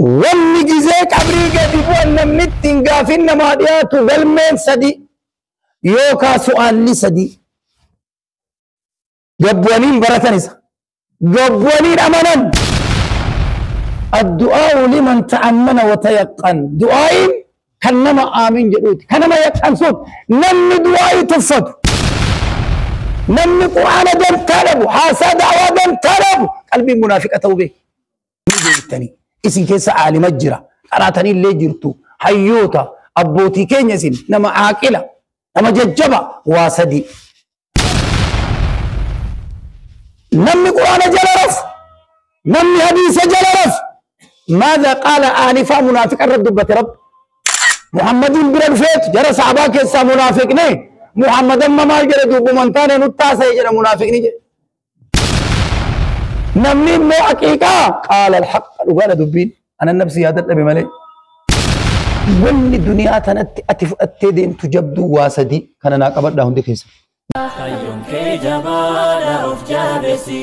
Wanni gizee qabrii gadi bu'an namni ittiin gaafin namaa dhiyaatu galmeen sadi yookaa su'aalli sadi. Gabbu'aniin baratan isa. Gabbu'aniin amanan. Addu'aa'u liman ta'ammana wa tayaqqan. Du'aa'iin kan nama aamin jedhuuti. Kan nama yaqqansuuti. Namni du'aa'ii tuffatu. Namni Qur'aana dantaa dhabu, haasaa da'waa dantaa dhabu, qalbiin munaafiqa ta'uu beeki. Ni beektanii. Isin keessa aalima jira. Qaraatanii illee jirtu. Hayyoota abbootii keenya isin nama aaqila, nama jajjaba waa sadi. Namni Qur'aana jala rafu, namni hadiisa jala rafu. Maadha qaala aanifaa munaafiqa irra dubbate Rabbi. Muhammadiin bira dhufeetu jara sahabaa keessaa munaafiqni Muhammad amma maal jedhe dubbuman taane nutti haasa'e jedha munaafiqni jedhe. Namni immoo haqiiqaa qaala alhaqqa dhugaadha dubbiin anan nafsi yaa dadhabe malee. Wanni duniyaa tanatti ati fudhattee deemtu jabduu waa sadi kana naa qabadhaa hundi keessa. Kaayyoon kee jabaadha of jabeessi,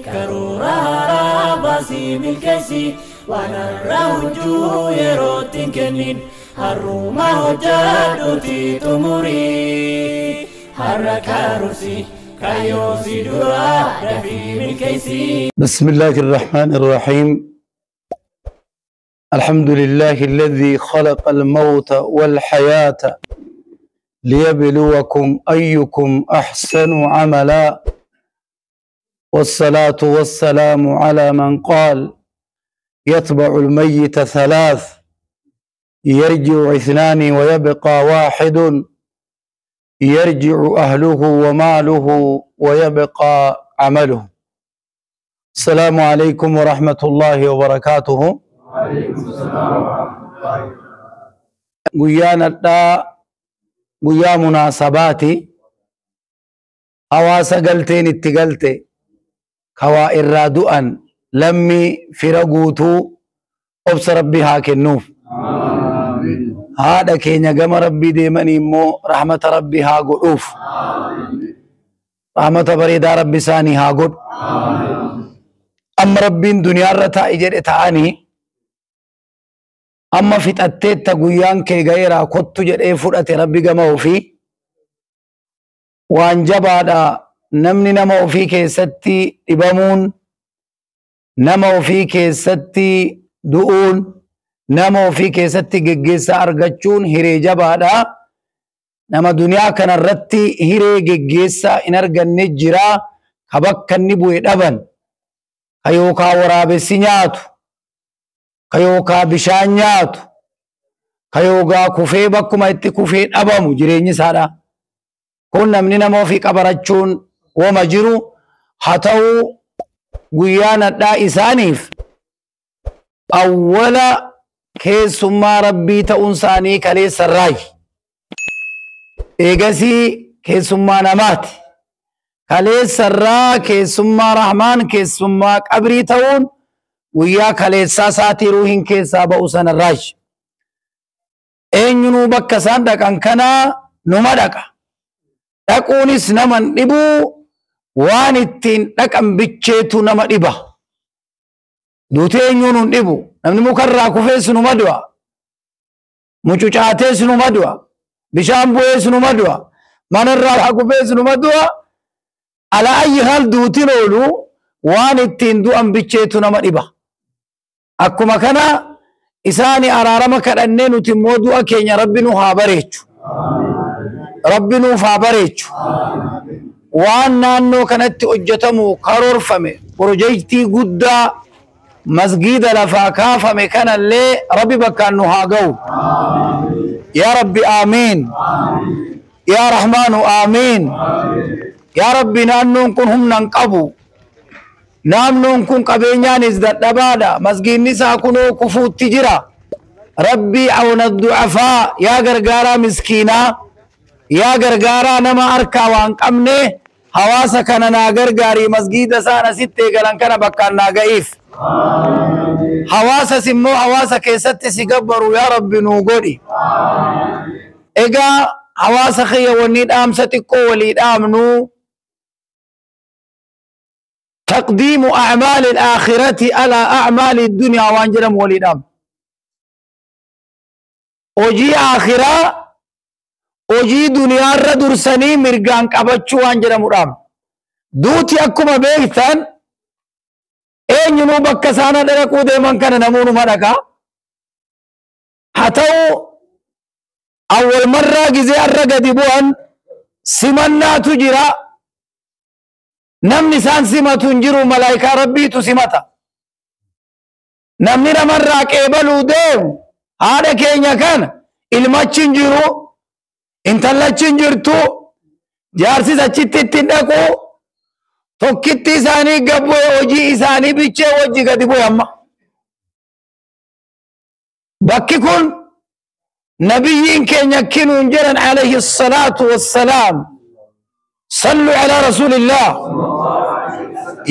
karoora haaraa baasii milkeessi, waan har'a hojjuu yerootti hin kennin, har'uma hojjadhuuti xumuri. Har'a karoorsi kaayyoo si dura dafii milkeessi. بسم الله الرحمن الرحيم. الحمد لله الذي خلق الموت والحياة ليبلوكم أيكم أحسن عملا، والصلاة والسلام على من قال يتبع الميت ثلاث، يرجع اثنان ويبقى واحد، يرجع أهله وماله ويبقى عمله. السلام عليكم ورحمة الله وبركاته. Guyyaan hadhaa guyyaa munaasabaati. Hawaasa galteen itti galte kawaa irraa du'an lammii fira guutuu obsa Rabbi haa kennuuf. Haadha keenya gama Rabbii deemanii immoo rahmata Rabbi haa godhuuf. Rahmata bareedaa Rabbi isaanii haa godhu. Amma Rabbiin duniyaarra taa'i jedhe ta'anii amma fixatteetta guyyaan kee ga'eeraa kottu jedhee fudhate Rabbi gama ofii. Waan jabaadha namni nama ofii keessatti dhibamuun, nama ofii keessatti du'uun, nama ofii keessatti geggeessaa argachuun hiree jabaadha. Nama duniyaa kanarratti hiree geggeessaa hin arganne jira. Ka bakka inni bu'e dhaban, ka yookaa waraabessi nyaatu, ka yookaa bishaan nyaatu, ka yookaa kufee bakkuma itti kufee dhabamu jireenyi isaadha. Kun namni nama ofii qabarachuun wama jiru haa ta'u guyyaan hadhaa isaaniif awwala keessummaa Rabbii ta'uun isaanii kaleessarraayi. Eegasii keessummaa namaati. Kaleessarraa keessummaa Rahmaan keessummaa qabrii ta'uun guyyaa kaleessaa isaatii ruuhin keessaa ba'u sanarraayi. Eenyunuu bakka isaan dhaqan kanaa numa dhaqa. Dhaquunis nama hin dhibuu, waan ittiin dhaqan bicheetu nama dhiba. Duutee eenyuun hin dhibu. Namni mukarraa kufees numa du'a. Mucucaatees numa du'a. Bishaan bu'ees numa du'a. Manarraa kufees numa du'a. Alaa ayyi haal duutiin oolu waan ittiin du'an bicheetu nama dhiba. Akkuma kana isaani araarama kadhannee nuti immoo du'a keenya Rabbi nu haa bareechu. Rabbi nuuf haa bareechu. Waan naannoo kanatti hojjetamu karoorfame pirojektii guddaa masgiida lafaa kaafame kanallee Rabbi bakkaan nu haa ga'u. Yaa Rabbi aamiin. Yaa Rahmaanu aamiin. Yaa Rabbi naannoon kun humna hin qabu. Naannoon kun qabeenyaanis dadhabaadha. Masgiidni isaa kunoo kufuutti jira. Rabbi awna du'afaa yaa gargaaraa miskiinaa, yaa gargaaraa nama harkaa waan qabne hawaasa kana naa gargaarii masgiida isaan asitti eegalan kana bakkaan naa ga'iif. Hawaasas immoo hawaasa keessatti si gabbaru yaa Rabbi nuu godhi. Egaa hawaasa kiyya wanni dhaamsa xiqqoo walii dhaamnu taqdiimu a'maali al-aakhirati alaa a'maali dunyaa waan jedhamu walii dhaamnu. Hojii akhiraa hojii duniyaarra dursanii mirgaan qabachuu waan jedhamudhaam. Duuti akkuma beektan eenyunuu bakka isaan dhaquu deeman kana namoonni dhaqa. Haa ta'u awwal marraa gizee har'a gadi bu'an simannaatu jira. Namni isaan simatu hin jiru, malaayikaa rabbiitu simata. Namni namarraa qeebaluu deemu haadha keenya kana ilmachi hin jiru, intallachi hin jirtu, jaarsis achitti ittiin dhaqu, tokkitti isaanii gabbu'e hojii isaanii bichee wajji gadi bu'e amma. Bakki kun nabiyyiin keenya kinuun jedhan alayhi salaatu wassalaam. صلوا على رسول الله.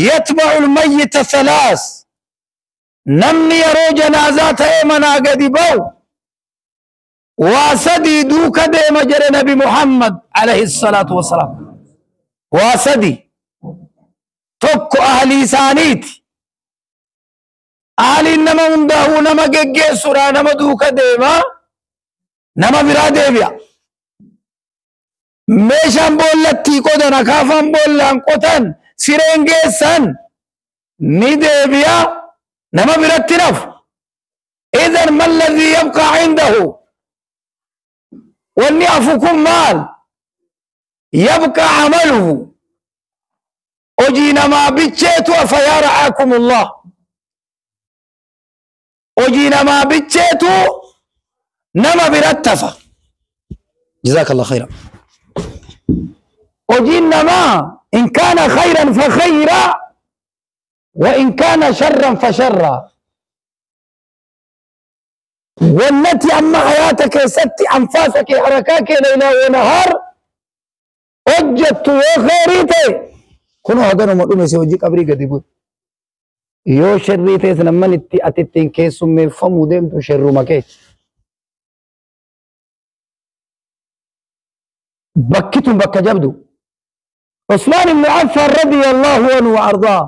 يتبع الميت ثلاث. نمني يرو جنازات ايمنا قد بو واسدي دوك ديما جرى نبي محمد عليه الصلاة والسلام. واسدي تك أهلي سانيت أهلي نما مندهو نما جيجي سورا نما دوك ديما نما برا ديبيا meeshaan boollatti qotan akaafaan boollaan qotan sireen geessan ni deebi'a nama biratti nafu. Idan ma alladhii yabqaa cindahu, wanni hafu kun maal? Yabqaa camaluhu, hojii namaa bicheetu hafa. Yaa ra'aakumullah, hojii namaa bicheetu nama biratti hafa. Jazakallah khayran. Hojiin namaa in kaana khayran fa khayra wa in kaana sharran fa sharra. Wannati amma hayaata keessatti anfaasa kee harakaa kee leylaa wa nahaar hojjettu yoo khayrii ta'e kunoo haganuma dhume si hojii qabrii gadi bu'e. Yoo sharrii ta'es namman itti ati ittiin keessummeeffamuu deemtu sharruma kee. Bakki tun bakka jabdu. Usmaan ibn Affan radiyallahu anhu wa ardaa.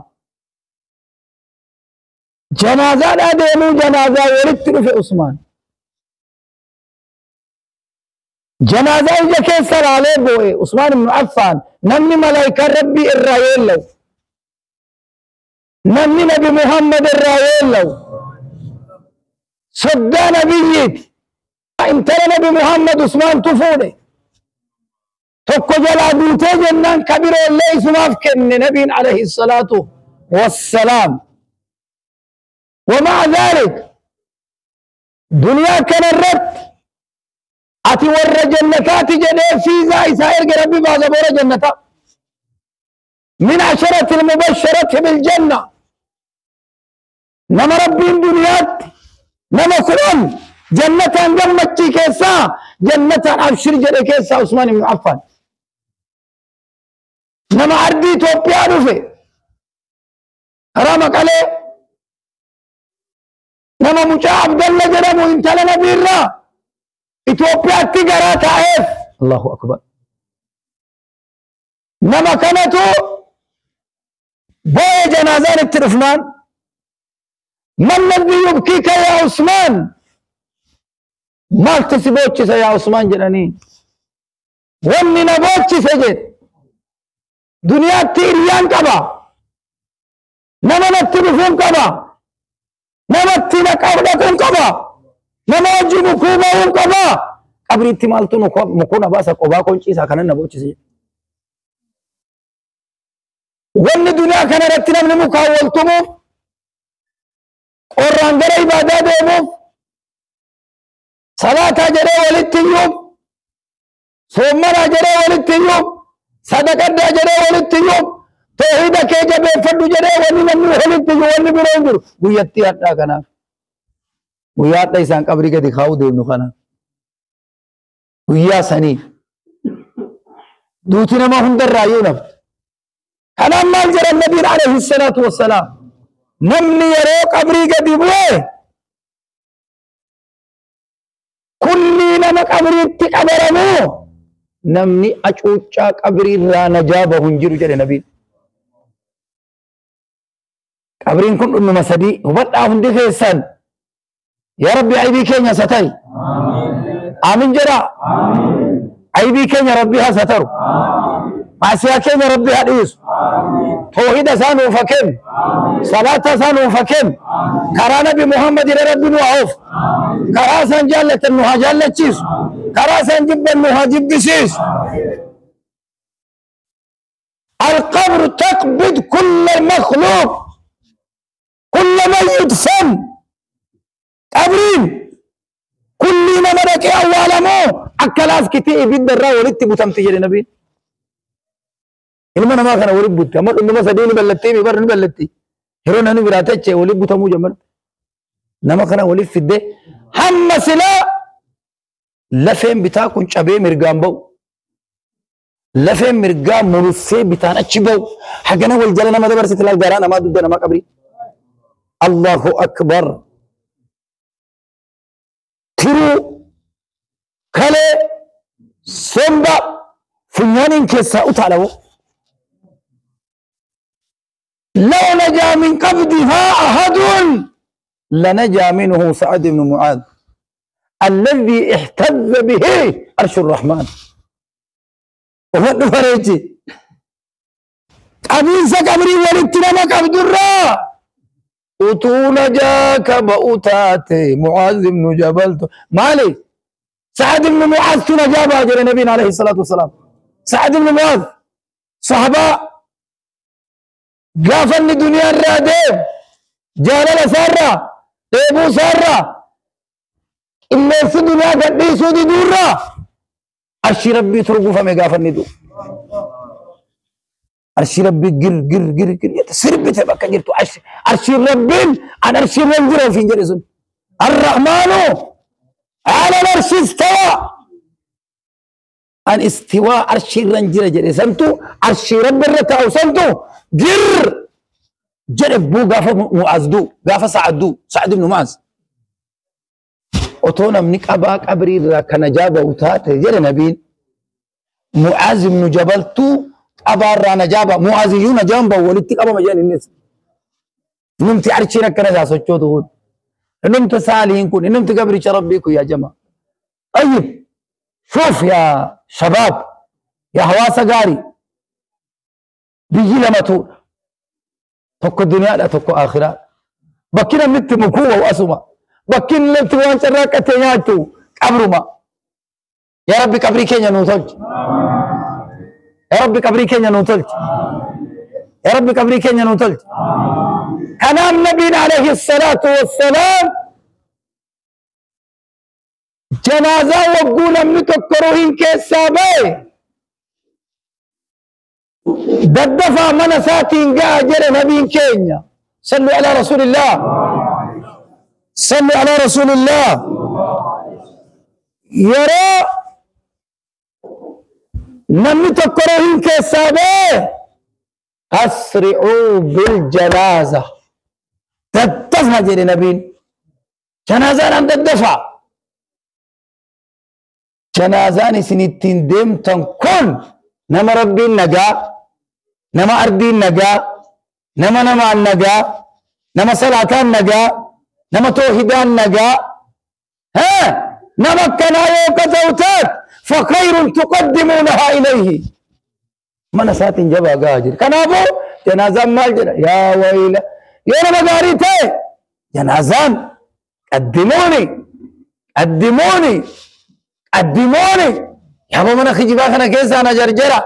Janaazaadhaa deemuu janaazaa walitti dhufe Usmaan. Janaazaa ija keessa laalee boo'e Usmaan ibn Affan, namni malaayikaan rabbii irraa yeellawu. Namni Nabi Muhammad irraa yeellawu. Soddaa nabiyyiiti. Intala Nabi Muhammad Usmaantu fuudhe. Tokko jalaa duutee jennaan kabiroollee isumaaf kenne nabiin alayhi salaatu wassalaam. ومع ذلك دنيا كان الرد أتي ور جنتات جنة فيزا إسائر ربي بعض ور جنتا من عشرة المبشرة بالجنة. نما ربي دنيات نما كلهم جنة جنة كيسا جنة أبشر جنة كيسا عثمان بن عفان. نما عردي توبيا رفي حرامك عليه. نما مجا عبد الله جرمو انت لنا بيرا إثيوبيا تجارة تعرف. الله أكبر. نما كانتو بوي جنازان الترفمان. ما الذي يبكيك يا عثمان؟ ما تسبوتش يا عثمان جناني ومن نبوتش سجد دنيا تيريان كبا نما نتلفون كبا نما تنكبا كبا نما وجب كوبا كبا قبري تمالتو مكونا باسا كوبا كونشيسا كان نبوتش سجد ومن دنيا كان رتنا من مكاولتمو قران غير عبادة ديمو صلاة جري ولتيوم صومنا جري ولتيوم صدقة جري ولتيوم توحيد كي جبه فدو جري وني نمي ولتيوم وني برونجر غيتي حدا كنا غيات ايسان قبري के दिखाओ देनु खाना غيا سني دوتي نما هندر رايو نفت كلام مال جرى النبي عليه الصلاة والسلام نمني يرو قبري قد بوي كلي نما قبري تقبرمو نمني أچوچا قبري را نجابه هنجر جرى نبي قبرين كن أنما سدي وبدأ هندي خيسان يا ربي عيبي كينيا ستاي. Aamin jedhaa. Aybii keenya Rabbi haa sataru. Maasiyaa keenya Rabbi haa dhiisu. Toohida isaa nuuf haa kennu. Salaata isaa nuuf haa kennu. Karaa Nabi Muhammad irra Rabbi nu haa oofu. Karaa isaan jaallatan nu haa jaallachiisu. Karaa isaan jibban nu haa jibbisiisu. القبر تقبض كل مخلوق، كل من يدفن. قبرين كل ما ملك أولمو أكلاف كتير بيد الرا ولدت بتمتي جل نبي. إنما أنا ما كان ولد بوت، أما إنما سديني بلتي بيبر بلتي. هرون أنا براتة ولد بوتمو جمل. نما كان ولد في الده. هم سلا لفهم بتاعكم شبيه مرجان بو. لفهم مرجان مرسي بتاعنا تشبو. حقنا والجلنا ما دبر ستلا الجرانا ما ضدنا ما قبري. الله أكبر. ترو كله سنبا فنيانين كيسا أتعلو. لو نجا من قبضها أحد لنجا منه سعد بن معاذ الذي احتذ به عرش الرحمن. وفد فريتي قبيسة قبري ولدتنا ما قبض الرا أتو نجاك بأتاتي معاذ بن جبل مالي سعد بن معاذ تنجا باجر نبينا عليه الصلاة والسلام. سعد بن معاذ صحابة قافن دنيا الرادم جالل سارة ابو سارة إلا في دنيا قدي سودي دورة أرشي ربي ترقو فمي قافن دو أرشي ربي قر قر قر قر يتسرب تبقى قرتو أرشي ربي أنا أرشي ربي في جرسون الرحمن على الأرش استوى. أن استواء أرشي رنجر جرسنتو أرشي ربي الرتاو سنتو جر جرب بو قافة معاذ دو قافة سعد دو سعد بن معاذ أتونا منك أباك أبرير كان جابه وتات جر نبيل معاذ بن جبل تو أبار نجابة معاذ يونا جنبه ولدتك أبا مجان الناس نمت عرشينا كنا جاسو تشوتون نمت سالين كون نمت قبري ربيكو يا جماعة. طيب شوف يا شباب يا هواسة قاري بيجي لما تقول tokko duniyaadha tokko akhiraa. Bakki namni itti mukuu asuma. Bakki namni itti waan carraaqqatee nyaattu qabruma. Yaa Rabbi qabrii keenya nuu tolchi. Yaa Rabbi qabrii keenya nuu tolchi. Yaa Rabbi qabrii keenya nuu tolchi. Kanaaf nabiin alayhi salaatu wassalaam janaazaa wagguu namni tokko ruhiin keessaa ba'e daddafaa mana isaatiin ga'a jedhe nabiin keenya. Sallu alaa rasuulillah. Sallu alaa rasuulillah. Yeroo namni tokko ruhiin keessaa ba'e asri'uu biljanaaza. Daddafaa jedhe nabiin. Janaazaadhaan daddafaa. Janaazaan isin ittiin deemtan kun nama Rabbiin nagaa, nama ardiin nagaa, nama namaan nagaa, nama salaataan nagaa, nama toohidaan nagaa. Nama akkanaa yoo ka ta'u taate fakhayrun tuqaddimuunahaa ilayhi. Mana isaatiin jabaa gahaa jira. Kanaafuu janaazaan maal jedha? Yaa wayla. Yoo nama gaarii ta'e janaazaan qaddimuuni qaddimuuni qaddimuuni. Yaaboo mana kijibaa kana keessaa na jarjara.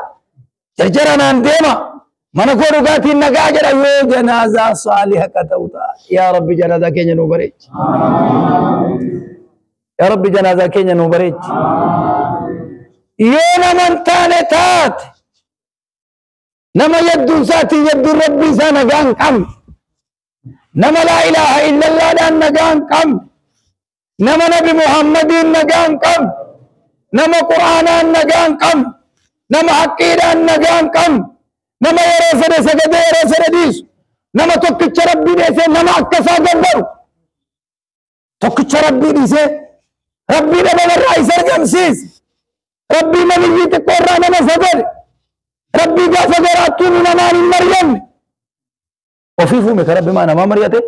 Jarjara naan deema. Mana koo dhugaatiin nagaa jedha yoo janaazaa saaliha ka ta'u ta'a. Yaa Rabbi janaazaa keenya nuu bareechi. Yaa Rabbi janaazaa keenya nuu bareechi. Yoo nama hin taane taate nama yadduun isaatiin yadduun Rabbi isaa nagaa hin qabne. Nama laa ilaaha illallaadhaan nagaa hin qabne. Nama Nabi Muhammadiin nagaa hin qabne. Nama Qur'aanaan nagaa hin qabne. Nama haqqiidhaan nagaa hin qabne. Nama yeroo fedhe sagadee yeroo fedhe dhiisu. Nama tokkicha Rabbii dhiisee nama akkasaa gabbaru. Tokkicha Rabbii dhiisee Rabbii dhabamarraa isa argamsiise. Rabbii namiyyii xiqqoorraa nama sagade. Rabbii gaafa garaattuu nu namaan hin mari'anne. Ofii fuume ka Rabbi maa namaa mari'ate?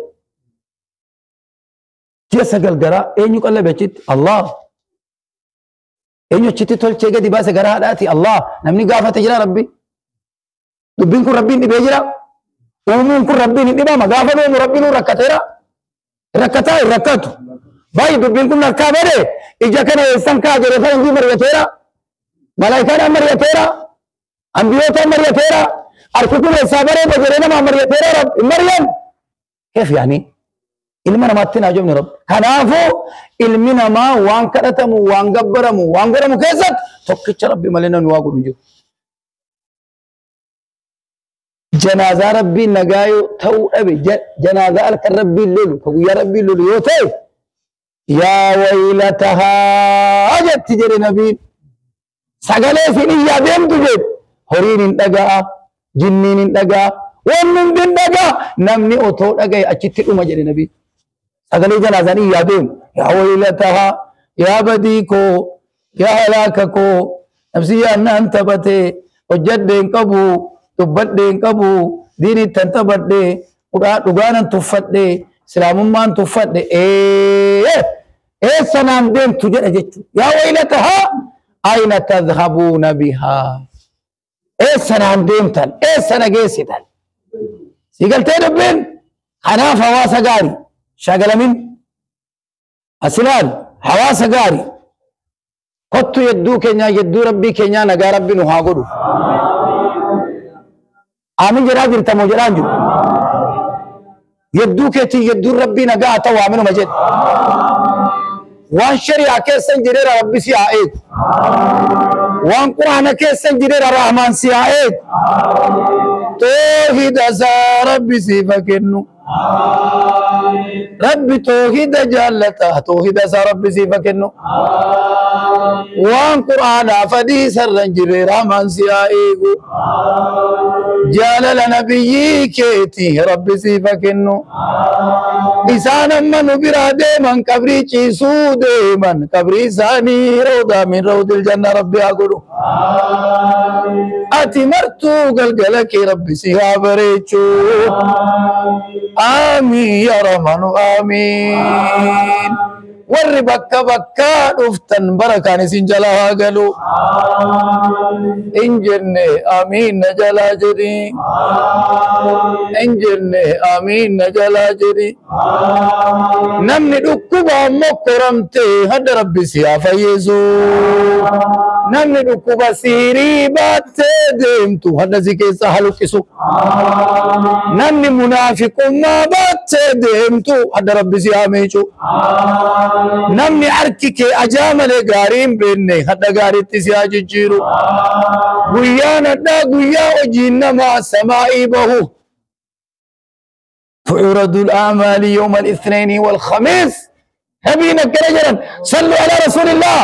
Ji'a sagal garaa eenyu qallabe achitti? Allah. Eenyu achitti tolchee gadi baase gara haadhaati? Allah. Namni gaafate jira Rabbi. Dubbiin kun Rabbiin dhibee jira. Uumuun kun Rabbiin hin dhibama. Gaafa uumu Rabbiin rakkateera. Rakkataa hin rakkatu. Baay'ee dubbiin kun harkaa bade ija kana eessan kaa jedhe faranjii mari'ateera. Malaayikaadhaan mari'ateera. Ambiyootaan mari'ateera. Harki kun eessaa bareeda jedhee namaa mari'ateera Rabbi. Hin mari'an. Keef yaanii ilma namaatti hin ajabni Rabbi. Kanaafuu ilmi namaa waan kadhatamu, waan gabbaramu, waan godhamu keessatti tokkicha Rabbi malee namni waa godhu hin jiru. Janaazaa Rabbiin nagaa yoo ta'uu dhabe, janaazaa halkan Rabbiin lolu, ka guyyaa Rabbiin lolu yoo ta'e, yaa waylatahaa jetti jedhe nabiin. Sagalee isin iyyaa deemtu jedhe. Horiin hin dhaga'a, jinniin hin dhaga'a, wanni hundi hin dhaga'a. Namni otoo dhagaye achitti dhuma jedhe nabiin. Sagalee janaazaan iyyaa deemu. Yaa waylatahaa, yaa badii koo, yaa halaaka koo, nafsiyyaan naan taphate, hojjadhe hin qabu, dubbadhe hin qabu, diinittan taphadhe, dhugaanan tuffadhe, islaamummaan tuffadhe, eessa naan deemtu jedha jechuudha. Yaa waylatahaa, ayna tadhhabuuna bihaa. Eessa naan deemtan, eessa na geessitan. Si galtee dubbiin? Kanaaf hawaasa gaarii shagalamin asilaal hawaasa gaarii kottu yedduu keenyaa yedduu Rabbii keenyaa nagaa Rabbi nu haa godhu. Aamin jedhaa jirta moo jedhaan jiru? Yedduu keetii yedduun Rabbii nagaa haa ta'u aaminuma jedhe. Waan shari'aa keessan jedheera Rabbi si haa eegu. Waan Quraana keessan jedheera Rahmaan si haa eegu. Toohida isaa Rabbi siif haa kennu. Rabbi toohida jaallata. Toohida isaa Rabbi siif haa kennu. Waan Quraanaaf hadiisa irra hin jirre Rahmaan si haa eegu. Jaalala nabiyyii keetii Rabbi siif haa kennu. Isaan amma nu biraa deeman qabrii ciisuu deeman qabrii isaanii rawdaa min rawdil janna Rabbi haa godhu. Ati martuu galgala kee Rabbi si haa bareechu. Aamiin yaa Rahmaanu aamiin. Warri bakka bakkaa dhuftan barakaan isin jalaa haa galu. Hin jenne amiin na jalaa jedhi. Hin jenne amiin na jalaa jedhi. Namni dhukkubaan mokkoramte hadda Rabbi si haa fayyisu. Namni dhukkuba siirii baattee deemtu hadda si keessa haa luqqisu. Namni munaafiqummaa baattee deemtu hadda Rabbi si haa miicu. Namni harki kee ajaa malee gaarii hin beekne hadda gaariitti si haa jijjiiru. Guyyaan hadhaa guyyaa hojiin namaa samaa'ii bahu. تعرض الأعمال يوم الاثنين والخميس. نبينا كرجلا صلوا على رسول الله.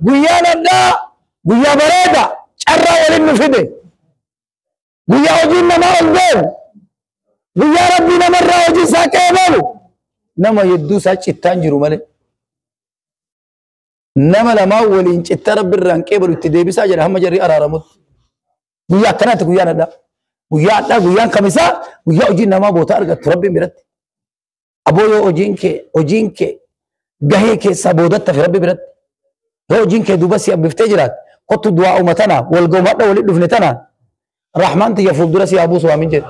guyyaan addaa guyyaa bareeda carraa waliin nu fide, guyyaa hojiin namaa ol deemu, guyyaa Rabbii namarraa hojii isaa qeebalu. Nama hedduu isaa cittaan jiru malee nama lamaan waliin cittaa Rabbi irraan qeebalu itti deebisaa jedha hamma jarri araaramutti. Guyyaa akkanaatti guyyaan addaa, guyyaa addaa, guyyaan kamisaa guyyaa hojiin namaa boota argattu Rabbiin biratti. Aboo yoo hojiin kee gahee keessaa boodatti hafe Rabbi biratti, yoo hojiin kee duuba si abbiftee jiraate, kottu du'aa uuma tana wal goomadha walitti dhufne tana Rahmaan tiyya fuuldura si haa buusu aamin jedhe.